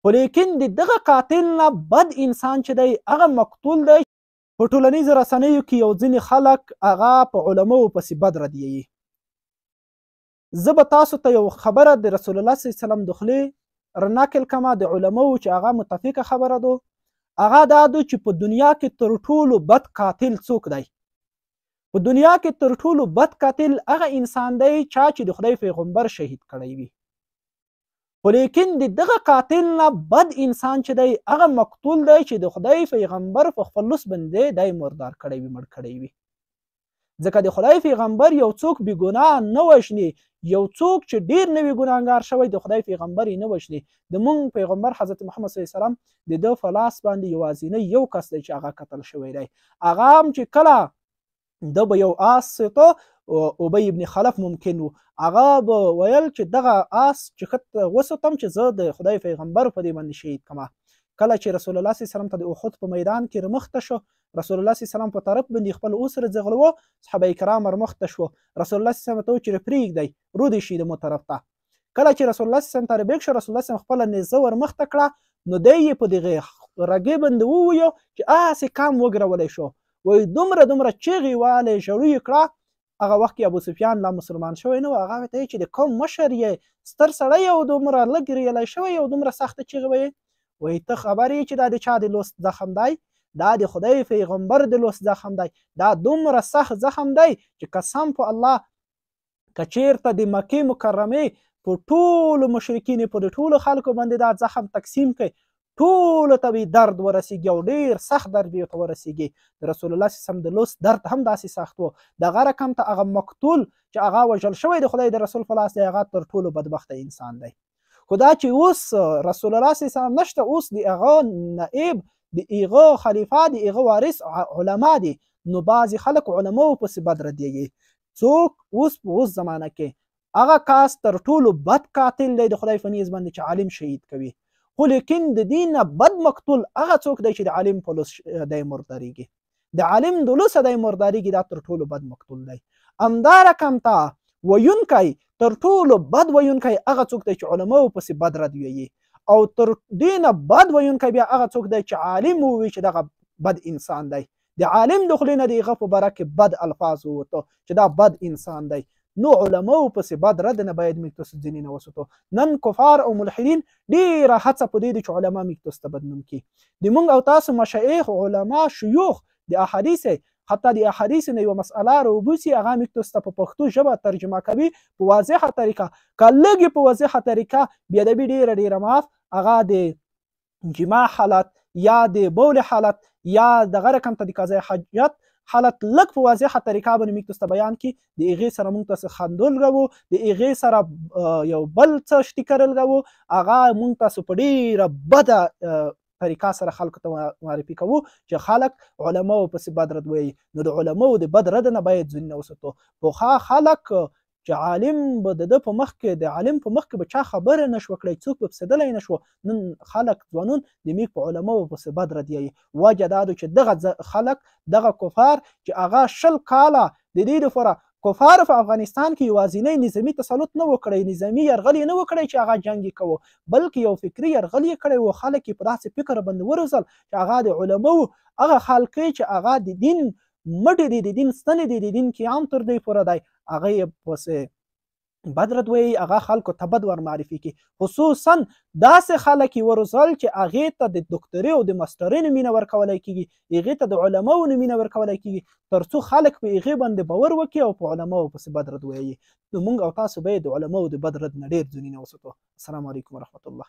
خو لیکن د دغه قاتل نه بد انسان چې دی هغه مقتول دی. په ټولنیزو رسنیو کې یو ځینې خلک هغه په علماو پسې بد ردیوي. زه به تاسو ته یو خبره د رسول الله صلی الله علیه وسلم د خولې رنقل کما د علماو چې هغه متفقه خبره ده، هغه دا ده چې په دنیا کې تر ټولو بد قاتل څوک دی؟ په دنیا کې تر ټولو بد قاتل هغه انسان دی چا چې د خدای پیغمبر شهید کړی وي. خو لیکن د دغه قاتل نه بد انسان چې دی هغه مقتول دی چې د خدای پیغمبر په خپل لوس باندې دی مردار کړی وي، مړ کړی وي. ځکه د خدای پیغمبر یو څوک بې ګناه نه وژني، یو څوک چې ډیر نوی ګناهګار شوی د خدای پیغمبر یې نه وژني. د مونږ پیغمبر حضرت محمد صلی الله علیه وسلم د ده په لاس باندې یوازینی یو کس دی چې هغه قتل شوی دی. هغه هم چې کله ده به یو آس سته، ابی ابن خلف ممکن و، هغه به ویل چې دغه آس چې ښه وسوتم چې زه د خدای پیغمبر په دې باندې شهید کما. کله چې رسول الله صلی الله علیه وسلم ته د احد په میدان کې رمخته شو، رسول الله صلی الله علیه وسلم په طرف باندې خپل اوس رځغلوه، صحابه کرام رمخته شو. رسول الله صلی الله علیه وسلم ته چې پرېږدی رودې شي د مو طرف ته. کله چې رسول الله صلی الله علیه وسلم ته ربیک شو، رسول الله صلی الله علیه وسلم خپله نیزه ورمخته کړه، نو دی یې په دغې رګې باندې وویو چې هسې کم وګرولی شو. وایي دومره دومره چیغې والې ژړو یې کړه. هغه وخت کې ابو سفیان لا مسلمان شوی نه و، هغه ته یې چې د کوم مشر یې ستر سړی او دومره لږ ریلی شوی او دومره سخته چیغې ویې؟ وایي ته خبر یې چې دا د چا د لوست زخم دی؟ دا د خدای پیغمبر د لوست زخم دی. دا دومره سخت زخم دی چې قسم په الله که چیرته د مکې مکرمې په ټولو مشرکینو په ټولو خلکو باندې دا زخم تقسیم کړي، ټولو ته به درد ورسیږي او ډیر سخت درد به ورته ورسیږي. د رسول الله صلی الله علیه وسلم د لوست درد هم داسې سخت و. دغه رقم ته هغه مقتول چې هغه وژل شوی د خدای د رسول په لاس دی، هغه تر ټولو بدبخته انسان دی. خو دا چې اوس رسول الله صلی الله علیه وسلم نشته، اوس د هغه نائب، د هغه خلیفه، د هغه وارث علما دي، نو بعضې خلک علماو پسې بد ردیږي. څوک اوس په اوس زمانه کې هغه کس تر ټولو بد قاتل دی د خدای په نیز باندې چې عالم شهید کوي. خو لیکن د دین نه بد مقتول هغه څوک دی چې د عالم په لوس دی مردارېږي، د عالم د لوسه دی مردارېږي، دا تر ټولو بد مقتول دی. همدا رقم ته ویونکی تر ټولو بد ویونکی هغه څوک دی چې علماو پسې بد رد ویي، او تر دې نه بد ویونکی بیا هغه څوک دی چې عالم ووي چې دغه بد انسان دی. د عالم د خولې نه د هغه په باره کې بد الفاظ ووتو چې دا بد انسان دی. نو علماو پسې بد رد نه باید موږ تاسو ځینې نه وساتو. نن کفار او ملحدین ډېره هڅه په دې دي چې علما موږ تاسو ته بدنوم کړي. د موږ او تاسو مشایخ، علما، شیوخ د احادیث، حتی د احادیث نه یوه مسئله راوبوسي، هغه موږ تاسو ته په پښتو ژبه ترجمه کوي په واضحه طریقه. که لږ په واضحه طریقه بې ادبي ډېره ډېره معاف، هغه د جماع حالت یا د بول حالت یا دغه رقم ته د قضای حاجت حالت لږ په واضحه طریقه باندې موږ تاسو ته بیان کړي، د هغې سره موږ تاسو خندول کوو، د هغې سره یو بل څه شټیکر لګوو، هغه موږ تاسو په ډېره بده طریقه سره خلکو ته معرفي کوو چې خلک علماو پسې بد رد وایي. نو د علماو د بد رد نه باید ځینې وساتو. پخوا خلک چې عالم به د ده په مخ کې، د عالم په مخ کې به چا خبره نه شوه کړی، څوک به پسېدلی نه شو. نن خلک ځوانون د میږ په علماو پسې بد ردیوي. وجه دا ده چې دغه خلک، دغه کفار چې هغه 20 کاله د دې لپاره کفار په افغانستان کې یوازینی نظامي تسلط نه وکړی، نظامي یرغل یې نه وکړی چې هغه جنګ یې کوو، بلکې یو فکري یرغل یې کړی و. خلک یې په داسې فکر باندې وروزل چې هغه د علماو هغه خلک چې هغه د دین مټې دي، د دین ستنې دي، د دین قیام تر دوی پوره دی، هغه یې پسې بد رد وایي، هغه خلکو ته بد ور معرفي کړي. خصوصا داسې خلک یې وروزل چې هغې ته د دکتوري او د ماسټرۍ نومینه ورکولی کېږي، هغې ته د علماو نومینه ورکولی کېږي، تر څو خلک په هغې باندې باور وکړي او په علماو پسې بد رد وایي. نو موږ او تاسو باید د علماو د بد رد نه ډېر ځینې وساتو. السلام علیکم ورحمت الله.